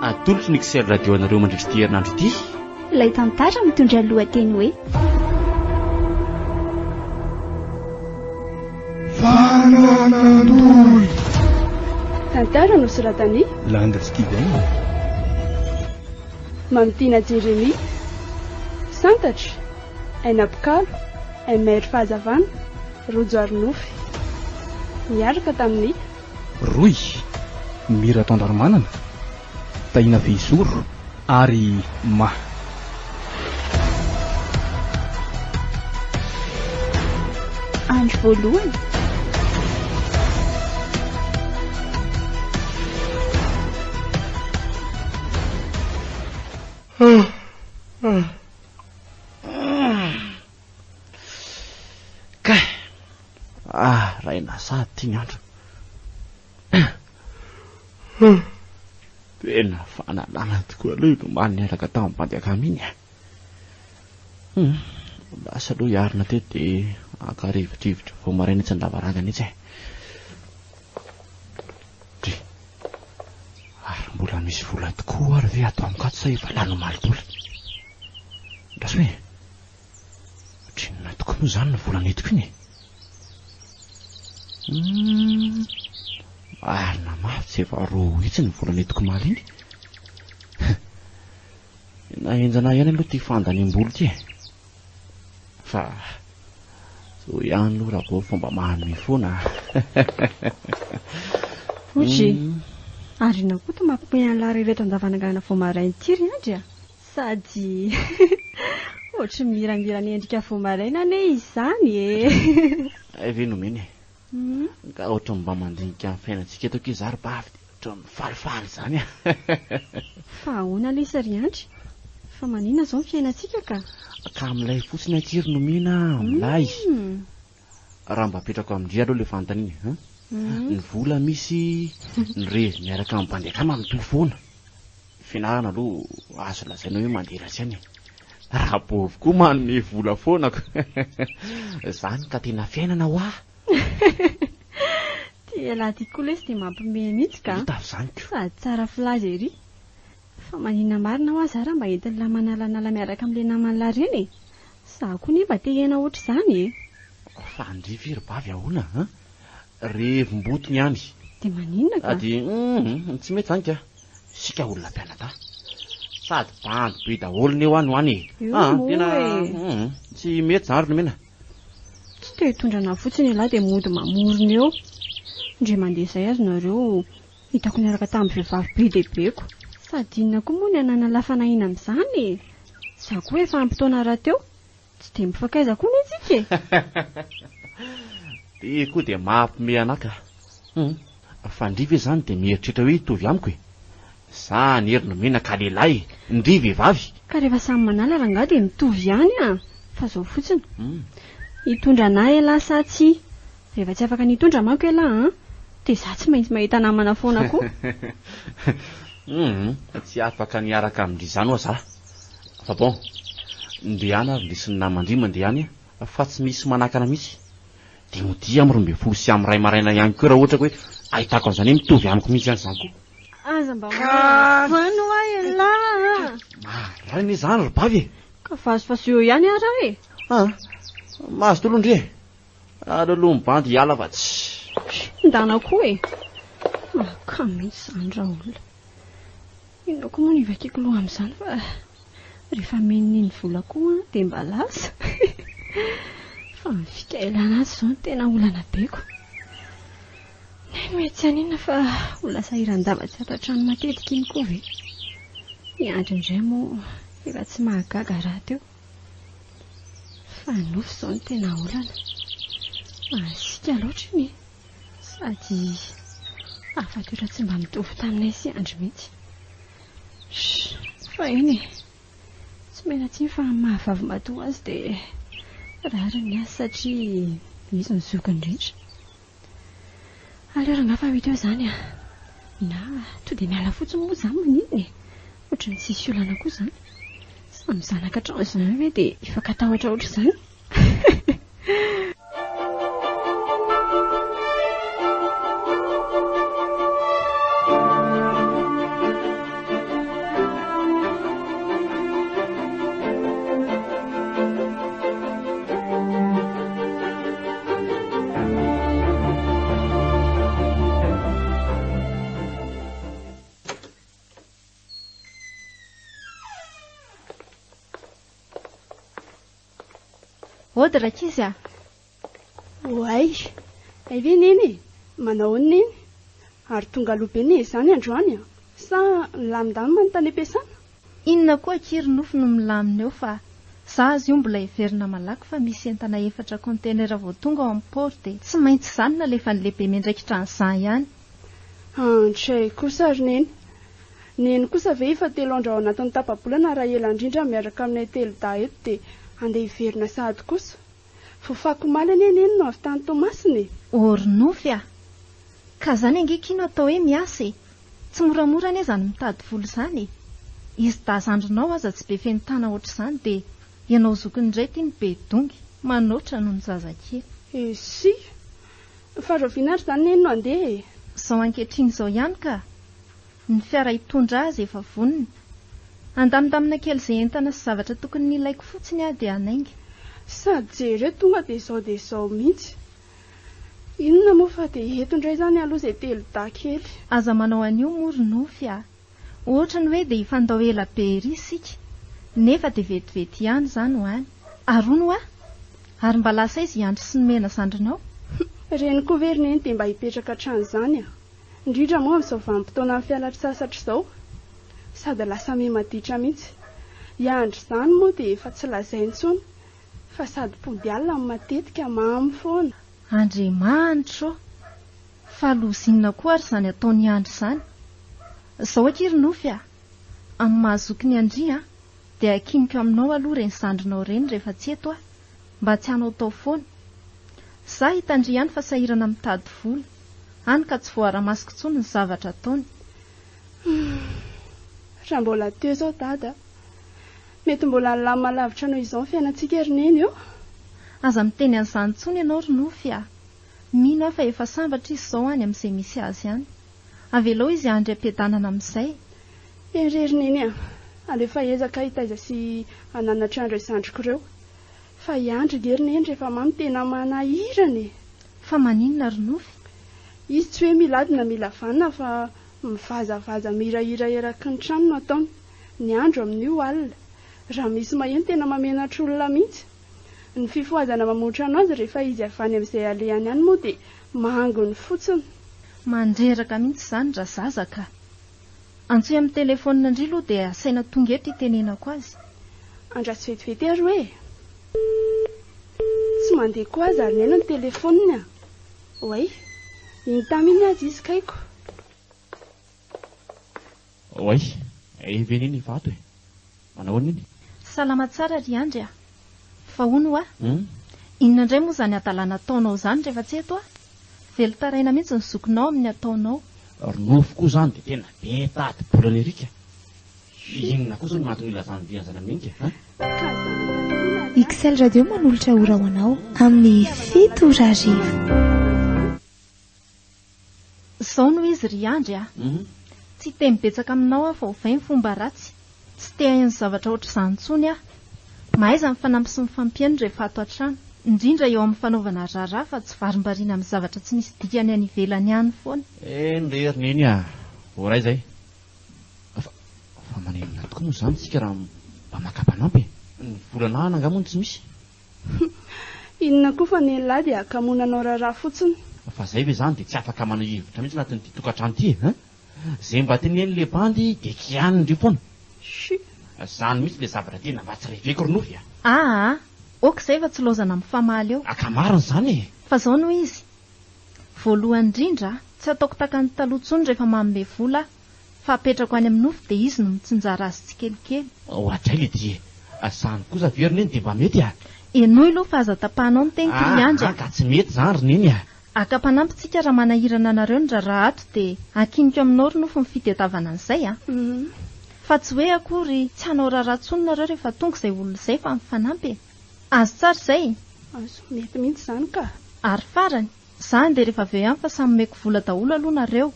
Atolotry ny XL Radio anareo mandritra ity herinandro ity. Ilay tantara mitondra lohateny hoe. Fananandolo. Tantara nosoratan'i. Landa Steven. Mamitiana Jeremia. Santatra. Aina Mpikalo, MR Fahazavana, Rojo Arinofy. Niaraka tamin'i. Rohy, Mira Tandraromanana, Tahiana Fehizoro ary Ma. Andro voalohany. Kay! Ah, raina sahady ity ny andro. Tena fanalana tokoa aloha iny omaly niaraka tamin'ny bandy akama iny e. Hmm, lasa aloha hiarina teto dia haka rivotrivotra vao maraina etsy an-davarangana etsy e. Dry. Ary mbola misy vola tokoa ary ve ato amiko ato sa efa lany omaly daholo? Andraso e! Ohatrinona tokoa moa izany ny vola nentiko iny e? Hum, marina mafy tsy efa 200 ny vola nentiko omaly iny. Tena henjana ihany aloha ity fandaniam-bola ity e. Fa zao ihany aloha raha vao fomba manome foana. Oji, ary inona koa ity mampimoehy an'lah ry reto andavanangana vao maraina ity ry Andry a? Sady ohatry ny miramirana endrika vao maraina anie izany e! Hay ve nomena e? Ka ohatry ny mba mandinika ny fiainantsika eto akia za ry bavy dia ohatry ny falifaly izany a! Fa ahoana lesy ry Andry? Fa maninona izao ny fiainantsika ka? Ka milay fotsiny akia ry nomena a, milay! Raha mba apetrako amin-dry aloha ilay fanontaniana e, an! Ny vola misy, ny revy miaraka amin'ny bandy akama mitohy foana. Ny fianarana aloha azo lazaina hoe mandeha ratsy ihany e! Rabovy koa manome vola foana ko! Zany ka tena fiainana hoa! Ty elah ty koa lesy dia mampimehy mihitsy ka! Hita avy zany ko! Sady tsara filaza ery! Fa maninona marina hoa za raha mba entin'lah manalanala miaraka amin'le naman'lah reny e! Za koa anie mba te hiaina ohatr'izany e! Fa ndry ve ry bavy ahoana an? Revim-botony ihany. Dia maninona ka? Dia hum, tsy mety izany ka. Isika olona mpianadahy. Sady bandy be daholo ny eo any ho any e. Io Ah, moa tena e. hum, tsy mety izany ry Nomena. Tsy te hitondra anah fotsiny ialahy dia mody mamorona eo. Indray mandeha izay aza nareo hitako niaraka tamin'ny vehivavy be dia be ko. Sady inona koa moa ny ananan'lah fanahiana amin'izany e? Izaho koa efa ampy taona rahateo. Tsy dia mifankaiza koa anie tsika e! Ty koa dia mahampime anah ka. Hum, fa ndry ve zany dia mieritreritra hoe hitovy amiko e? Za anie ry nomena ka lehilahy e, ndry vehivavy. Ka rehefa samy manala rangahy dia mitovy ihany an! Fa zao fotsiny, hitondra anah elah sa tsia? Rehefa tsy afaka ny hitondra manko elah an, dia za tsy maintsy mahita namana foana koa. Hum, tsy afaka ny hiaraka amin-dry zany hoa za. Fa bon, ndehana ary ndry sy ny naman-dry mandeha any fa tsy misy manakana mihitsy. Dia modia amin'ny 12 sy amin'ny iray maraina ihany koa raha ohatra ka hoe ahitako an'izany hoe mitovy amiko mihitsy ihany izany koa. Aza mba manao hoa elah a! Marary anie izany ry bavy e! Ka vazivazo eo ihany ara e! Ah, mazotoa aloha ndry e! Aleo aloha ny bandy hiala fa tsy. Ndana koa e! Mahakamo mihitsy izany raolona. Inona koa moa no hivakiako loha amin'izany fa rehefa amen'iny vola koa an dia mba lasa. Fa ny fikailana azy izao no tena olana be ko. Neny hoe tsy haninona fa ho lasa hiran-dava tsy ato an-trano matetika iny koa ve? I Andry indray moa efa tsy mahagaga rahateo. Fa nofy izao no tena olana. Masiaka loatra iny e. Sady hafa toetra tsy mba mitovy taminay sy Andry mihitsy. Sh! Fa eny e. Tsy omena tsiny fa amin'ny maha vavimatoa azy dia rariny ny azy satria izy no zokiny indrindra. Aleo rangahy fa ho hita eo izany a. Na to dia miala fotsiny moa izany maninona e. Ohatran'ny tsisy olana koa izany. Samy zanaka hatrany izany ve dia hifankatahotra ohatr'izany? Ody rankizy a! Oay! Hay ve Neny e? Manao ahoana Neny? Ary tonga aloha be ne izany androany a! Sa nilamindamina ny tany am-piasana? Inona koa akia ry Nofy no milamina eo fa za aza io mbola heverina malaky fa misy entana efatra container vao tonga ao amin'ny port dia tsy maintsy izany nalefan'ny lehibe miandraikitra an'izany ihany. Andray kosa ry Neny! Neny kosa ve efa telo andro ao anatin'ny tapa-bolana raha ela indrindra miaraka aminay telo dahy eto dia handeha hiverina sahady kosa? Voafako omaly anie Neny no avy tany Toamasina e! Oh ry Nofy a! Ka zany ange ki no atao hoe miasa e! Tsy moramora anie zany mitady vola izany e! Izy dahy zandrinao aza tsy be fentana ohatr'izany dia ianao zokiny indray ity no be dongy, manoatra noho ny zazakely. Esy! Fa rahoviana ary izany Neny no handeha e? Izao ankehitriny izao ihany ka! Ny fiara hitondra azy efa vonona. Handamindamina kely izay entana sy zavatra tokony nilaiko fotsiny aho dia hanainga. Sady jereo tonga dia izao dia izao mihitsy. Inona moa fa dia eto indray izany aloha izay telo dahy kely. Aza manao an'io moa ry Nofy a! Ohatry ny hoe dia hifandao ela be ery isika, nefa dia vetivety ihany izany ho any. Ary hono hoa? Ary mba lasa aiza i Andry sy ny Mena zandrinao? Ireny koa ve ry Neny dia mba hipetraka hatrany izany a! Indrindra moa amin'izao vanim-potoanan'ny fialan-tsasatra izao. Sady lasa miha maditra mihitsy. I Andry izany moa dia efa tsy lazaina intsony fa sady mpody alina no matetika mamo foana. Andriamanitra ô! Fa loza inona koa ary izany ataon'i Andry izany? Izao akia ry Nofy a! Amin'ny maha zokin'i Andry an, dia akiniko aminao aloha ireny zandrinao ireny rehefa tsy eto aho, mba tsy hanaotao foana. Za hitan-dry ihany fa sahirana mitady vola, hany ka tsy voara-masoko intsony ny zavatra ataony. Humm. Raha mbola teo izao Dada, mety mbola nilamina lavitra noho izao ny fiainantsika ry Neny ô! Aza miteny an'izany intsony ianao ry Nofy a! Mino aho fa efa sambatra izy izao any amin'izay misy azy any. Avelao izy handry am-piadanana amin'izay. Eny re ry Neny a! Alefa ezaka hitaiza sy hananatra an'ireo zandriko ireo. Fa i Andry nge ry Neny rehefa mamo tena manahirana e! Fa maninona ry Nofy? Izy tsy hoe mila ady na mila vanona fa mivazavaza mihirahira eraky ny trano no ataony. Ny andro amin'io alina. Raha misy maheno tena mamenatra olona mihitsy. Ny fifohazana mamono trano azy rehefa izy avy any amin'izay alehany any moa dia manginy fotsiny. Mandreraka mihitsy izany razaza ka! Antsoy amin'ny telefaonina ndry aloha dia asaina tonga eto hitenenako azy. Andraso vetivety ary hoe. Tsy mandeha koa aza ry Neny ny telefaoniny a! Oay! Iny tamy iny aza izy kaiko. Oay! Hay ve Neny efa ato e! Manao ahoana Neny? Salama tsara ry Andry a! Fa hono hoa? Inona indray moa izany hadalana ataonao izany rehefa tsy eto aho? Velon-taraina mihitsy ny zokinao amin'ny ataonao. Ry Nofy koa izany dia tena be tady bolana ery ka! Inona kosa no antony ilazan'i Ry an'izany amin'i Neny ka? XL Radio manolotra ora ho anao amin'ny 7 ora hariva. Izao no izy ry Andry a! Tsy hiteny betsaka aminao aho fa ovay ny fomba ratsy. Tsy te haino zavatra ohatr'izany intsony aho. Mahaiza mifanampy sy mifampihaino rehefa ato an-trano, indrindra eo amin'ny fanaovana raharaha fa tsy varimbariana amin'ny zavatra tsy misy dikany any ivelany any foana. Eny re ry Neny a! Voaray izay. Fa, fa maninona tokoa moa izany isika raha mba maka mpanampy e? Ny vola anahana angaha moa no tsy misy? Inona koa fa neny lahy dia hakamoana anao raharaha fotsiny. Fa zay ve zany dia tsy afaka manao hevitra mihitsy anatin'ity tokantrano ity e? Hein? Zay mba teneniny le bandy dia kianiny foana. Chut. Zany mihitsy le zavatra tena mba tsy reveko ry Nofy a! Aa! Ok izay fa tsy laozana mifamaly eo. Ka marina izany e! Fa zao no izy. Voalohany indrindra, tsy ataoko tahaka ny taloha intsony rehefa manome vola aho. Fa apetrako any amin'ny nofy dia izy no mitsinjara azy tsikelikely. Oadray le dia zany kosa ve ry neny dia mba mety a! Henoy aloha fa aza tapahanao ny teniko ry Andry a! Aa ka tsy mety zany ry neny a! Haka mpanampy tsika raha manahirana anareo ny raharaha ato dia ankiniko aminao ry nofy ny fitedavana an'izay a! Fa tsy hoe akory tsy hanao raharaha tsony nareo rehefa tonga izay olona izay fa mifanampy e! Azo tsara izay? Azo, mety mihitsy izany ka! Ary farany, izany dia rehefa avy eo ihany fa samy omeko vola daholo aloha nareo.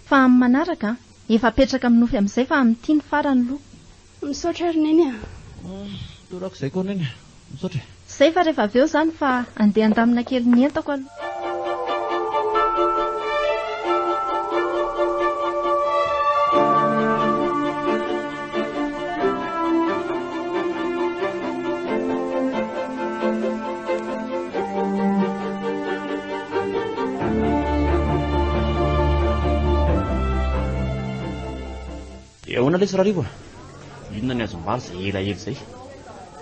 Fa amin'ny manaraka an! Efa apetraka amin'ny nofy amin'izay fa amin'ity ny farany loha. Misaotra ry Neny a! Torako izay koa ry Neny a! Misaotra e! Izay fa rehefa avy eo izany fa andeha handamina kely ny entako aloha. Dia ahoana lesy Rarivo a? Inona ny azo ambara izay elaela izay?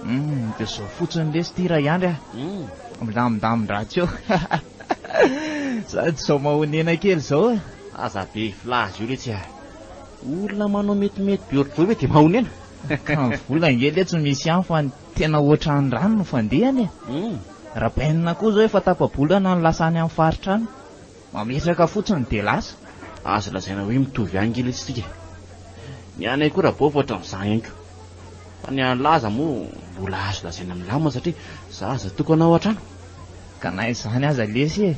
Hum, dia izao fotsiny lesy ity Ray Andry a. Hum. Milamindamin-dratsy eo. Sady izao mahonena kely izao e. Aza be filaza io letsy a. Olona manao metimety be ohatr'izao ve dia mahonena? Ka ny vola ange letsy misy ihany fa ny tena ohatran'ny rano no fandehany e. Hum. Rabainina koa izao efa tapa-bolana no lasa any amin'ny faritra any. Mametraka fotsiny dia lasa. Azo lazaina hoe mitovy ihany nge letsy tsika e. Ny anay koa Rabôfy ohatran'izany ihany koa. Fa ny an'i Laza moa mbola azo lazaina milamina satria zaza tokana ao an-trano. Ka na izany aza lesy e.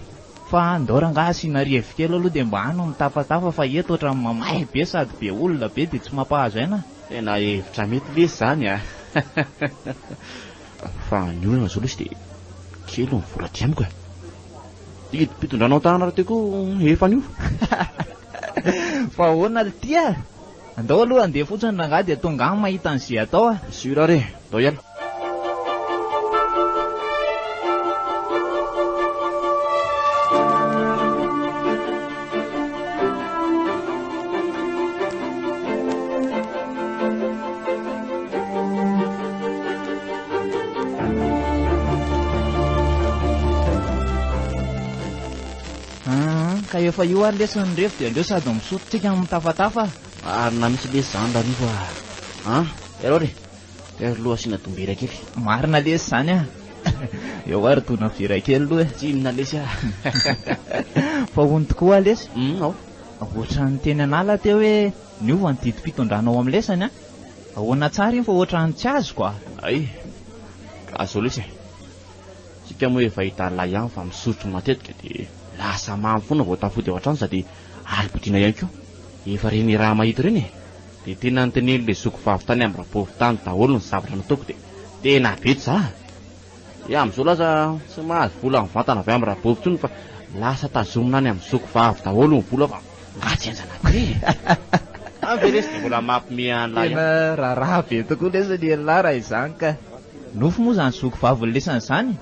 Fa andao rangaha asiana revy kely aloha dia mba any no mitafatafa fa eto ohatran'ny mamay be sady be olona be dia tsy mampahazo aina. Tena hevitra mety lesy izany a. Fa ny olana izao lesy dia kely ny vola aty amiko e. Didim-pitondrana ao an-tanàna rahateo koa efa niova. Fa ahoana lty a? Andao aloha handeha fotsiny rangahy dia tonga any mahita an'izay atao a. Sûr ary e, ndao hiala. Ka efa io ary lesy ny revy dia aleo sady misotro tsika no mitafatafa. Marina mihitsy lesy zany Rarivo a! An! Iareo re! Ry loha asiana dombera kely. Marina lesy zany a! Eo ary dona vera kely loha e! Tsy inona lesy a! Fa hono tokoa lesy? Hum, ao. Ohatran'ny teny an'ala teo hoe niova ny didim-pitondrana ao amin'ny lesany a! Ahoana tsara iny fa ohatran'ny tsy azoko a! Hay! Ka zao lesy e! Tsika moa efa hitan'lah ihany fa misotro matetika dia lasa mamy foana vao tafody ao an-trano sady alim-podiana ihany koa. Efa reny raha mahita ireny e! Dia tena notenenin'ilay zoky vavy tany amin'ny rabovy tany daholo ny zavatra nataoko dia tena betsy za! Dia amin'izao lasa tsy mahazo vola mivantana avy amin'ny rabovy intsony fa lasa tazomina any amin'ny zoky vavy daholo ny vola fa nga tsy henjana be e! Any ve lesy dia mbola mampime an'lah ihany. Tena raharaha be tokoa lesy ny elah raha izany ka. Nofy moa izany zoky vavin'ny lesany izany?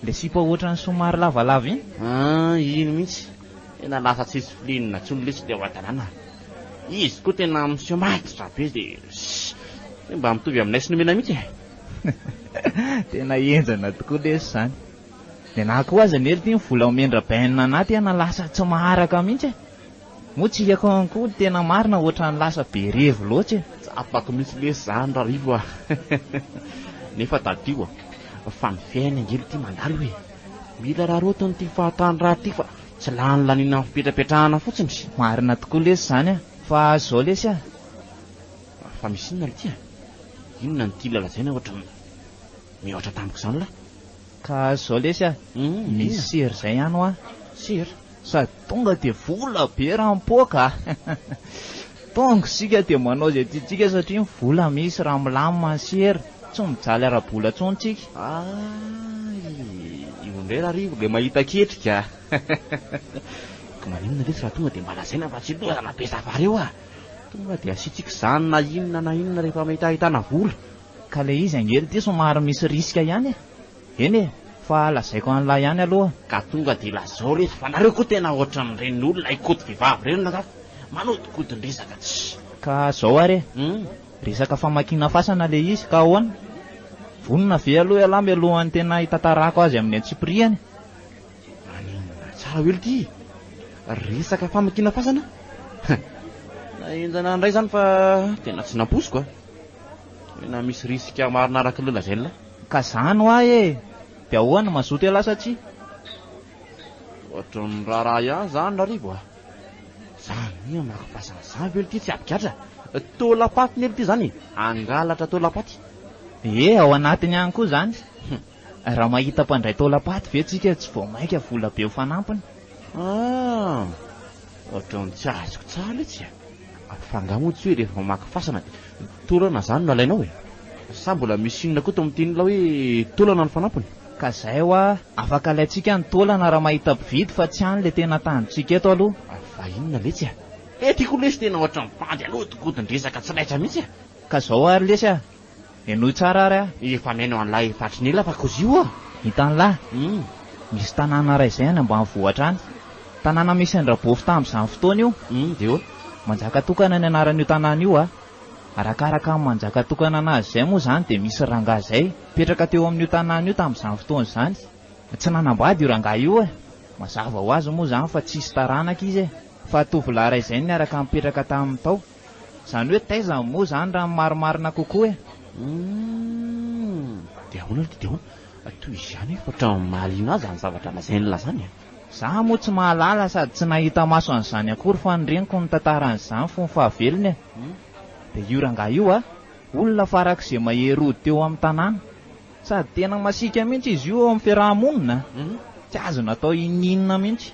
Ilay sipa ohatran'ny somary lavalava iny? Ah, iny mihitsy. Tena lasa tsisy filinina intsony lesy ilay ao an-tanàna. Izy koa tena miseho matotra be dia tsy mba mitovy aminay sy nomena mihitsy e. Tena henjana tokoa lesy izany. Nenaha koa aza anie ry ny vola omen-dRabainina anah tena lasa tsy maharaka mihitsy e. Moa tsy hitako ihany koa ny tena marina ohatran'ny lasa be revy loatra e. Tsapako mihitsy lesy izany Rarivo a. Nefa tadidio a, fa ny fiainana ange ity mandalo e. Mila raraotiny ity fahatany raha ity fa tsy lany laniana amin'ny fipetrapetrahana fotsiny. Marina tokoa lesy izany a. Fa izao lesy a. Fa misy inona ry ity a? Inona no tiana lazaina ohatran'ny mihoatra tampoka izany lahy? Ka zao lesy a, misy sery zay any hoa. Sery? Sady tonga dia vola be raha mipoaka a! Tonga isika dia manao izay tiantsika satria ny vola misy raha milamina ny sery, tsy mijaly ara-bola intsony tsika. Ay, io indray Rarivo ilay mahita ketrika a! Ka maninona lesy raha tonga dia mba lazaina fa tsy lozana be safary eo a! Tonga dia asiantsika izany na inona na inona rehefa mahita ahitana vola. Ka le izy ange ry ty somary misy risque ihany e! Eny e! Fa lazaiko an'lah ihany aloha. Ka tonga dia lazao lesy fa nareo koa tena ohatran'ireny olona hikoty vehivavy ireny rangahy manodikodin-dresaka tsy. Ka zao ary e! Resaka famakiana fasana le izy ka ahoana? Vonona ve aloha ialahy mialohan'ny tena hitantarako azy amin'ny antsipirihany? Maninona tsara hoe lty resaka famakiana fasana? Nahenjana indray izany fa tena tsy nampoiziko a! Tena misy risque marina araka ilay lazain'lah. Ka zany hoa e! Dia ahoana, mazoto ialahy sa tsia? Ohatran'ny raharaha ihany zany Rarivo a! Zany hoe hamaky fasana zany ve lty tsy hampigadra? Taolam-paty ne lty zany e! Hangalatra taolam-paty. Ie, ao anatiny ihany koa zany. Raha mahita mpandray taolam-paty ve tsika tsy vao mainka vola be ho fanampiny? Ah! Ohatran'ny tsy azoko tsara letsy a! Fa angaha moa tsy hoe rehefa mamaky fasana dia taolana izany no alainao e? Sa mbola misy inona koa tao amin'ny tenin'ilay hoe taolana no fanampiny? Ka zay hoa, afaka alaintsika ny taolana raha mahita mpividy fa tsy any le tena tanjontsika eto aloha. Fa inona letsy a? Eh tiako lesy tena ohatran'ny bandy anodikodin-dresaka tsy laitra mihitsy a! Ka zao ary lesy a! Henoy tsara ary aho. Efa mihaino an'lah efa hatry ny ela fa kozio a! Hitan'lah? Misy tanàna iray izay any ambanivohitra any. Tanàna misy an-dRabofy tamin'izany fotoana io. Dia ahoana? Manjakatokana ny anaran'io tanàna io a! Arakaraka ny manjaka tokana anazy izay moa izany dia misy rangahy izay mipetraka teo amin'io tanàna io tamin'izany fotoana izany. Tsy nanambady io rangahy io e! Mazava ho azy moa izany fa tsisy taranaka izy e! Fa tovolahy iray izay no niaraka nipetraka taminy tao. Izany hoe taizany moa izany raha ny marimarina kokoa e! Humm! Dia ahoana aloha dia ahoana? Tohizo ihany e, fa ohatran'ny mahaliana ahy izany zavatra lazain'lah izany e! Za moa tsy mahalala sady tsy nahita maso an'izany akory fa ny reniko nitantara an'izany fony fahavelony e! Dia io rangahy io a! Olona farak'izay mahery ody teo amin'ny tanàna. Sady tena masiaka mihitsy izy io eo amin'ny fiaraha-monina. Tsy azo natao inoninona mihitsy.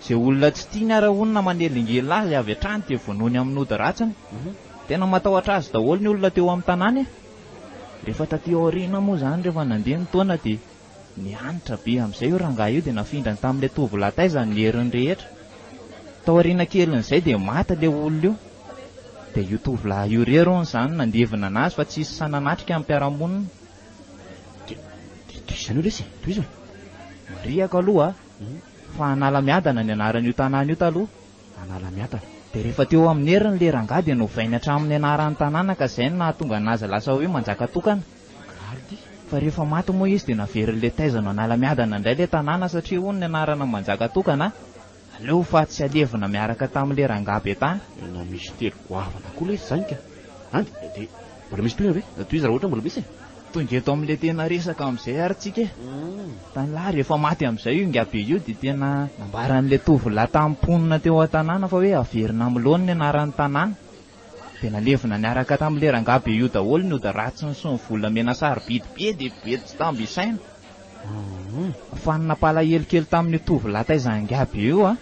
Izay olona tsy tiany ary hono na manelingelina azy avy hatrany dia vonoiny amin'ny ody ratsiny. Tena matahotra azy daholo ny olona teo amin'ny tanàna e! Rehefa taty aoriana moa izany rehefa nandeha ny taona dia nihanitra be amin'izay io rangahy io dia nafindrany tamin'ilay tovolahy taiza ny heriny rehetra. Taoriana kelin'izay dia maty ilay olona io. Dia io tovolahy io irery hono izany nandevina anazy fa tsisy sahy nanatrika ny mpiara-monina. Dia tohizo izany io lesy e! Tohizo e! Marihako aloha fa Analamiadana ny anaran'io tanàna io taloha. Analamiadana. Dia rehefa teo amin'ny heriny ilay rangahy dia novainy hatramin'ny anaran'ny tanàna ka izay no nahatonga anazy lasa hoe Manjakatokana. Gardy. Fa rehefa maty moa izy dia naverin'ilay taizano Analamiadana indray ilay tanàna satria hono ny anarana Manjakatokana aleo fa tsy alevina miaraka tamin'ilay rangahy be tany. Tena misitery goavana koa lesy izany ka. An! Dia mbola misy tohiny ve? Tohizo raha ohatra mbola misy e. Tonga eto amin'ilay tena resaka amin'izay ary tsika e. Tanilahy rehefa maty amin'izay io ingahy be io dia tena nambaran'ilay tovolahy tamin'ny mponina teo an-tanàna fa hoe averina amin'ny laoniny ny anaran'ny tanàna. Dia nalevina niaraka tamin'ilay rangahy be io daholo ny ody ratsiny sy ny volamena sarobidy be dia be tsy tambo isaina. Fa ny nampalahelo kely tamin'io tovolahy taiza ingahy be io an!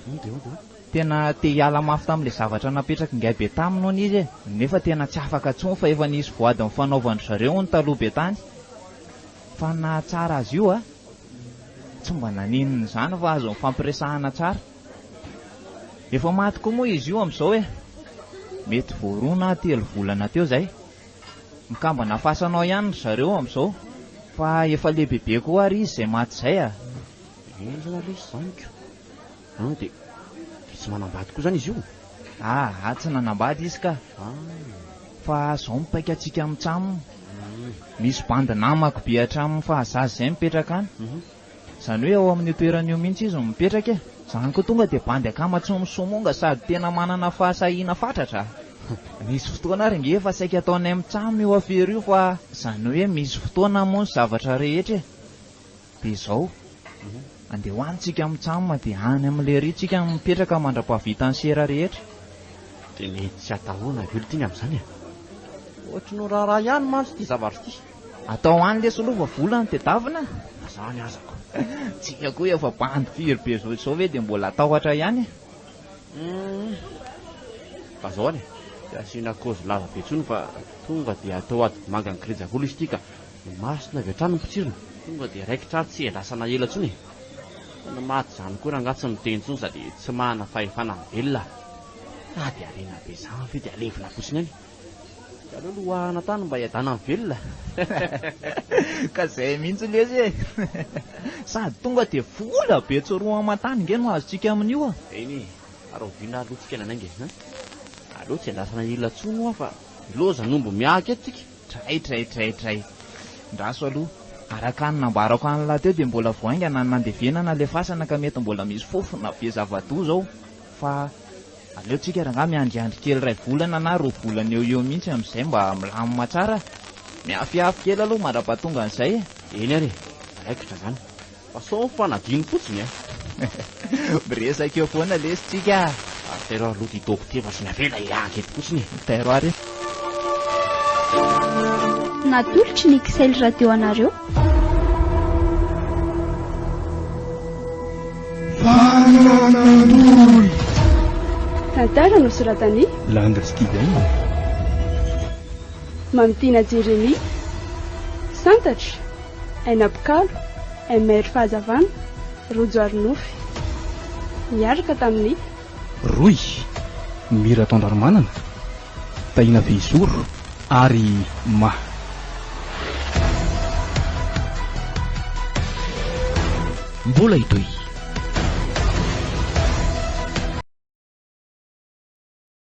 Tena te hiala mafy tamin'ilay zavatra napetrak'i ingahy be taminy hono izy e! Nefa tena tsy afaka intsony fa efa nisy voady nifanaovan-dry zareo hono taloha be tany. Fa ny nahatsara azy io an! Tsy mba naninona izany fa azo nifampiresahana tsara. Efa maty koa moa izy io amin'izao e! Mety vao roa na telo volana teo izay. Mikambana fasana ao ihany ry zareo amin'izao. Fa efa lehibebe koa ary izy izay maty izay a! Henjana lesy izany ko! An, dia dia tsy manambady koa izany izy io? Aa, tsy nanambady izy ka! Fa izao ny paika antsika mitsam. Misy bandy namako be hatramin'ny fahazaza izay mipetraka any. Izany hoe ao amin'io toerana io mihitsy izy no mipetraka e! Izany koa tonga dia bandy akama tsy misomonga sady tena manana fahasahiana fatratra a! Nisy fotoana ary ange efa saika ataonay mitsam io afera io fa izany hoe misy fotoana moa ny zavatra rehetra e! Dia izao, andeha ho any tsika mitsam dia any amin'ilay ery tsika no mipetraka mandra-pahavitan'ny sera rehetra. Dia mety tsy atahorana ve ity ny amin'izany e? Ohatry ny ho raharaha ihany mantsy ity zavatra ity. Atao any lesy aloha fa vola no tedavina a! Na zany aza ko. Tsika koa efa bandy firy be zao izao ve dia mbola hatahotra ihany e? Humm. Fa zao any e, tsy asiana kôzy lava be intsony fa tonga dia atao ady manga ny kirijavola izy ity ka. Masina avy hatrany ny mpitsirona. Tonga dia raikitra ary tsy iandrasana ela intsony e. Fa ny maty izany koa rangahy tsy miteny intsony sady tsy manana fahefana amin'ny velona. Sady harena be izany ve dia alevina fotsiny any. Dia aleo lohahana tany mba hiadana ny velona. Ka izay mihitsy lesy e. Sady tonga dia vola be tsy roa aman-tany nge no azontsika amin'io a. Eny e, ary oviana aloha tsika nanainga e? Aleo tsy iandrasana ela intsony hoa fa ilaozan'omby miahaka eto tsika. Dray dray dray dray. Ndraso aloha. Araka ny nambarako an'lah teo dia mbola vao haingana ny nandevenana ilay fasana ka mety mbola misy fofona be zava-doza ao fa aleo tsika rangahy miandriandry kely iray volana na roa volana eo eo mihitsy amin'izay mba milamina tsara. Miafiafy kely aloha mandra-pahatonga an'izay e. Eny ary e, raikitra izany. Fa sao mifanadino fotsiny e. Miresaka eo foana lesy tsika a. Ary tairo ary aloha ity toaka ity fa tsy navela hiahaka eto fotsiny e. Tairo ary e. Natolotry ny Xel Radio anareo. Fananan'olo. Tantara nosoratan'i. Langa Steven. Mamitiana Jeremia. Santatra. Aina Mpikalo, MR Fahazavana, Rojo Arinofy. Niaraka tamin'i. Rohy, Mira Tandraromanana, Tahiana Fehizoro ary Maha. Mbola hitohy.